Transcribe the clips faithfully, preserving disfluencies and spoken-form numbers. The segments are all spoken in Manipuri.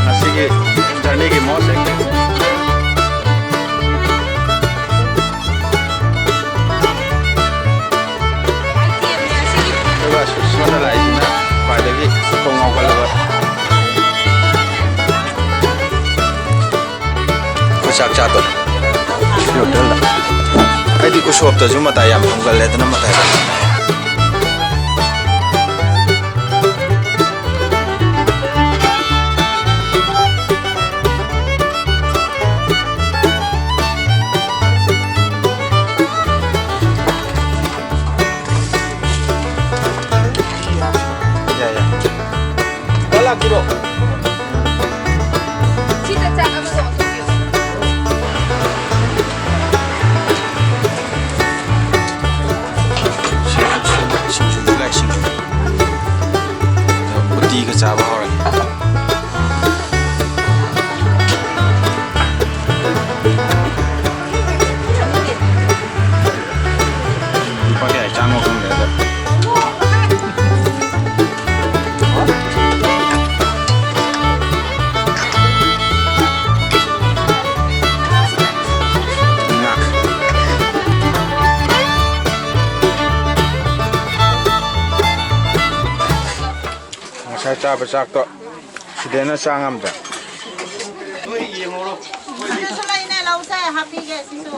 ꯉꯁꯤꯒꯤ journey ꯒꯤ most active꯫ ꯑꯗꯨꯒ ꯁꯣꯝꯗ ꯂꯥꯛꯏꯁꯤꯅ ꯈ꯭ꯋꯥꯏꯗꯒꯤ ꯈꯣꯡ ꯉꯥꯎꯒꯜꯂꯕ꯫ ꯑꯩꯈꯣꯏ ꯆꯥꯛ ꯆꯥꯗꯣꯔꯦ ꯁꯤ ꯍꯣꯇꯦꯜꯗ꯫ ꯑꯩꯗꯤ ꯎꯁꯣꯞꯇꯁꯨ ꯃꯇꯥꯏ ꯌꯥꯝ ꯐꯝꯒꯜꯂꯦ, ꯑꯗꯨꯅ ꯃꯇꯥꯏꯗ꯫ ꯌꯥ, ꯌꯥ꯫ ꯁꯤꯗ ꯆꯥꯛ ꯑꯃ ꯆꯥꯊꯣꯛꯄꯤꯌꯨ꯫ ꯁꯤꯡꯖꯨ, ꯁꯤꯡꯖꯨ, ꯁꯤꯡꯖꯨ, ꯁꯤꯡꯖꯨ, ꯁꯤꯡꯖꯨ꯫ ꯎꯇꯤꯒ ꯆꯥꯕ ꯍꯧꯔꯅꯤ꯫ ꯂꯨꯄꯥ ꯀꯌꯥ ꯆꯥꯝꯃ ꯈꯪꯗꯦ ꯑꯗꯣ꯫ ꯉꯥ꯫ ꯉꯁꯥꯏ ꯆꯥꯕ ꯆꯥꯛꯇꯣ ꯁꯤꯗꯅ ꯆꯥ ꯉꯝꯗ꯭ꯔꯦ꯫ ꯁꯤꯁꯨ ꯂꯩꯅꯦ, ꯂꯧꯁꯦ, ꯍꯥꯞꯄꯤꯒꯦ ꯁꯤꯁꯨ꯫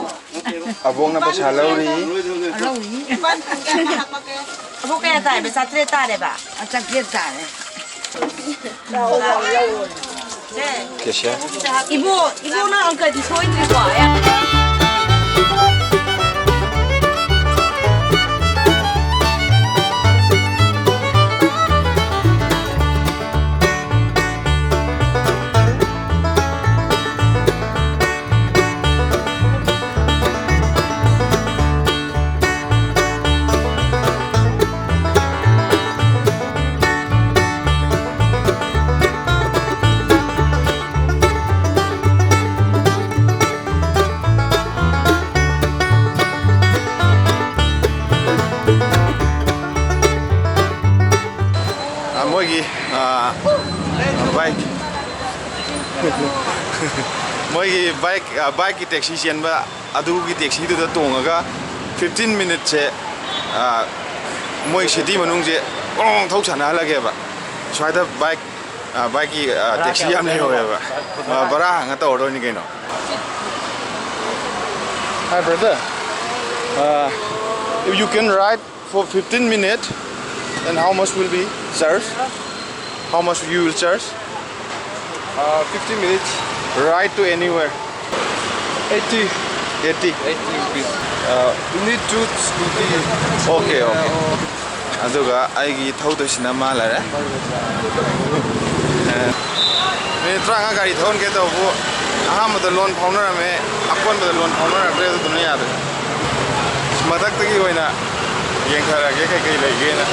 ꯑꯕꯣꯛꯅ ꯄꯩꯁꯥ ꯂꯧꯔꯤ꯫ ꯂꯨꯄꯥ ꯀꯨꯟꯒꯤ ꯑꯃ ꯍꯥꯞꯄꯛꯀꯦ꯫ ꯑꯕꯣꯛ ꯀꯌꯥ ꯇꯥꯏꯕ? ꯆꯥꯇ꯭ꯔꯦꯠ ꯇꯥꯔꯦꯕ? ꯑ, ꯆꯥꯇ꯭ꯔꯦꯠ ꯇꯥꯔꯦ꯫ ꯁꯦ꯫ ꯀꯦꯁꯤꯌꯔ꯫ ꯏꯕꯣ, ꯏꯕꯣ ꯅꯪ ꯑꯪꯀꯗꯤ ꯁꯣꯏꯗ꯭ꯔꯤꯀꯣ? ꯑ, ꯃꯣꯏꯒꯤ, ꯑ, ꯚꯥꯏ, ꯃꯣꯏꯒꯤ ꯕꯥꯏꯛ, ꯑ, ꯕꯥꯏꯛꯀꯤ ꯇꯦꯛꯁꯤ ꯆꯦꯟꯕ, ꯑꯗꯨꯒꯤ ꯇꯦꯛꯁꯤꯗꯨꯗ ꯇꯣꯡꯉꯒ ꯐꯤꯐꯇꯤꯟ ꯃꯤꯅꯤꯠꯁꯦ, ꯑ, ꯃꯣꯏ ꯁꯤꯇꯤ ꯃꯅꯨꯡꯁꯦ ꯒ꯭ꯔꯣꯡ ꯊꯧ ꯁꯥꯟꯅꯍꯜꯂꯒꯦꯕ꯫ ꯁ꯭ꯋꯥꯏꯗ ꯕꯥꯏꯛ, ꯑ, ꯕꯥꯏꯛꯀꯤ, ꯑ, ꯇꯦꯛꯁꯤ ꯌꯥꯝ ꯂꯩꯍꯧꯋꯦꯕ꯫ ꯑ, ꯚꯔꯥ ꯍꯪꯉ ꯇꯧꯔꯗꯣꯏꯅꯤ ꯀꯩꯅꯣ꯫ Hi, brother. Uh, you can ride for fifteen minutes, and how much will be charge? How much you will charge? Uh, fifteen minutes. Ride to anywhere. Eighty. Eighty. Eighty rupees. Uh, you need to scooty. Okay, okay. ꯑꯗꯨꯒ ꯑꯩꯒꯤ ꯊꯧꯗꯣꯏꯁꯤꯅ ꯃꯥ ꯂꯩꯔꯦ꯫ ꯃꯤꯅꯤꯠ ꯇꯔꯥꯃꯉꯥ ꯒꯥꯔꯤ ꯊꯧꯍꯟꯒꯦ ꯇꯧꯕꯕꯨ ꯑꯍꯥꯟꯕꯗ ꯂꯣꯟ ꯐꯥꯎꯅꯔꯝꯃꯦ, ꯑꯀꯣꯟꯕꯗ ꯂꯣꯟ ꯐꯥꯎꯅꯔꯛꯇ꯭ꯔꯦ, ꯑꯗꯨꯗꯨꯅ ꯌꯥꯗ꯭ꯔꯦ꯫ ꯃꯊꯛꯇꯒꯤ ꯑꯣꯏꯅ ꯌꯦꯡꯊꯔꯛꯑꯒꯦ ꯀꯩꯀꯩ ꯂꯩꯒꯦꯅ꯫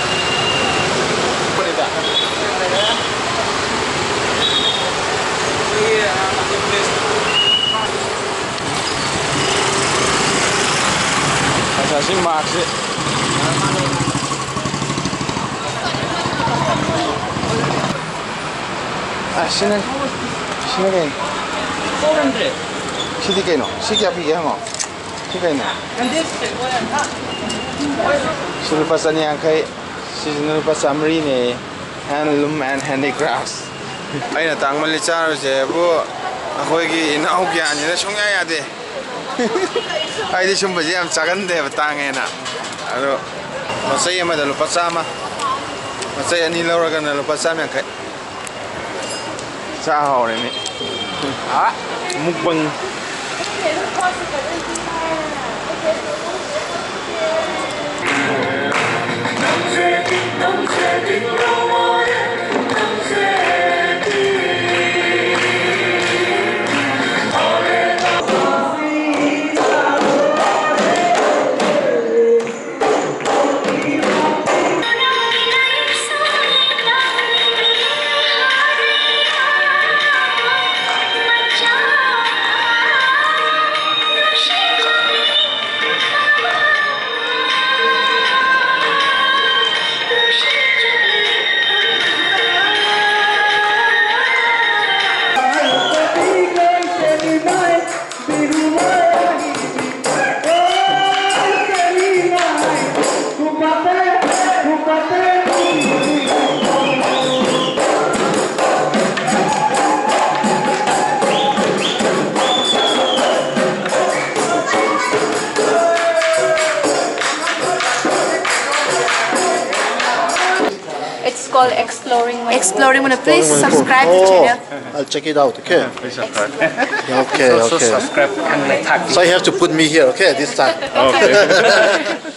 ꯑꯁ, ꯑꯁꯤ ꯃꯥꯔꯛꯁꯦ꯫ ꯑ, ꯁꯤꯅ, ꯁꯤꯅ ꯀꯩ? Four hundred. ꯁꯤꯗꯤ ꯀꯩꯅꯣ? ꯁꯤ ꯀꯌꯥ ꯄꯤꯒꯦ ꯍꯪꯉꯣ꯫ ꯁꯤ ꯀꯩꯅꯣ? And this? ꯁꯤ ꯂꯨꯄꯥ ꯆꯅꯤ ꯌꯥꯡꯈꯩ, ꯁꯤꯁꯤꯅ ꯂꯨꯄꯥ ꯆꯥꯃꯔꯤꯅꯦ꯫ Handloom and handicrafts. ꯑꯩꯅ ꯇꯥꯡꯃꯜꯂꯤ ꯆꯥꯔꯨꯁꯦꯕꯨ ꯑꯩꯈꯣꯏꯒꯤ ꯏꯅꯥꯎ ꯒ꯭ꯌꯥꯟꯁꯤꯅ ꯁꯨꯡꯌꯥ ꯌꯥꯗꯦ꯫ ꯑꯩꯗꯤ ꯁꯨꯝꯕꯁꯦ ꯌꯥꯝ ꯆꯥꯒꯟꯗꯦꯕ, ꯇꯥꯡꯉꯦꯅ꯫ ꯑꯗꯣ ꯃꯆꯩ ꯑꯃꯗ ꯂꯨꯄꯥ ꯆꯥꯝꯃ, ꯃꯆꯩ ꯑꯅꯤ ꯂꯧꯔꯒꯅ ꯂꯨꯄꯥ ꯆꯥꯝ ꯌꯥꯡꯈꯩ꯫ ꯆꯥ ꯍꯧꯔꯦ ꯃꯤ꯫ ꯃꯨꯛꯕꯪ꯫ It's called Exploring Manipur. Exploring Manipur. Please Exploring subscribe Manipur. to Oh, channel. I'll check it out. Okay. Please subscribe. Okay, So, so okay. Subscribe and like. So I have to put me here. Okay, this time. Okay.